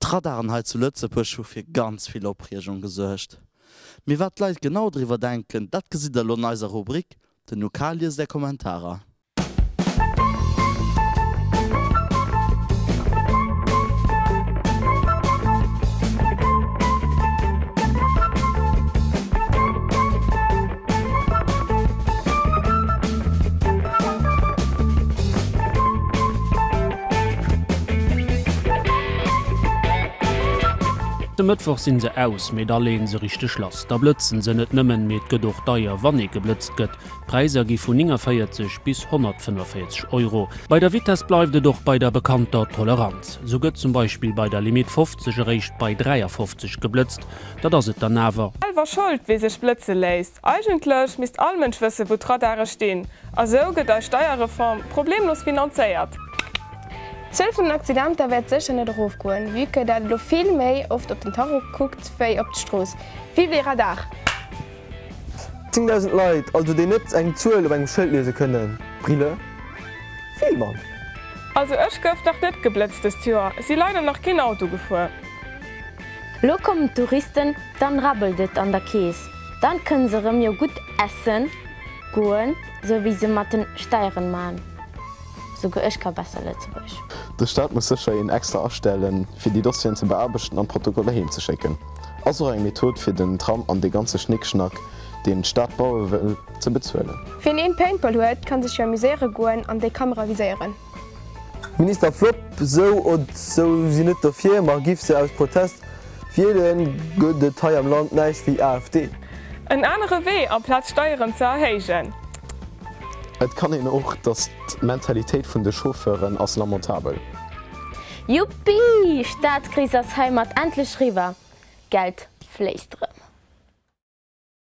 D'Radaren hei zu Lëtzebuerg hu fir ganz vill Opreegung gesuergt. Mee wat d'Leit genau driwwer denken, dat gesitt der elo an eiser Rubrik Den UK liest är Kommentarer. De Mëttwoch sinn se aus, mee da leeën se richteg lass. Da blëtzen se net nëmmen, mee et gëtt och deier, wann ee geblëtzt gëtt. D'Präisser gi vun 49 bis 145 Euro. Bei der Vitess bleift et och bei der bekannter Toleranz. Sou gëtt zum Beispill bei der Limite 50 eréischt bei 53 geblëtzt. Dat ass et dann awer. Selwer Schold, wee sech blëtze léisst. Eigentlech misst all Mënsch wëssen, wou d'Radare stinn. A sou gëtt eis Steierreform problemlos finanzéiert. D'Zuel vun den Accidenter wäert sécher net erofgoen, vue que dat elo vill méi oft op den Tacho kuckt wéi op d'Strooss. Vive les radars! 10.000 Leit also déi net eng Zuel op engem Schëld liese kënnen, Brille, vill mann. Also ech gouf nach net geblëtzt dest Joer, si leider nach keen Auto gefuer. Lo kommen d'Touristen, dann rabbelt et an der Kees, dann kënnen se rem jo gutt essen goen, sou wéi se mat den Steieren man. Souguer ech ka besser Lëtzebuergesch. De Staat muss sécher een extra astellen fir déi Dossieren ze beaarbechten an d'Protokoller heem ze schécken. Ass och eng Method fir den Tram an dee ganze Schnickschnack deen d'Stad baue wëll ze bezuelen. Wien een Paintball huet, kann sech jo amuséiere goen an déi Kamera viséieren. Minister Flop, Sou od sou si net dofir, ma giff se aus Protest wielen, gëtt et hei am Land näischt wéi AfD. En anere Wee, amplaz Steieren ze erhéijen. Et kann een och, datt d'Mentalitéit vun de Chauffeuren ass lamentabel. Juppii! Staatskris ass heimat endlech riwwer, Geld fléisst rëm.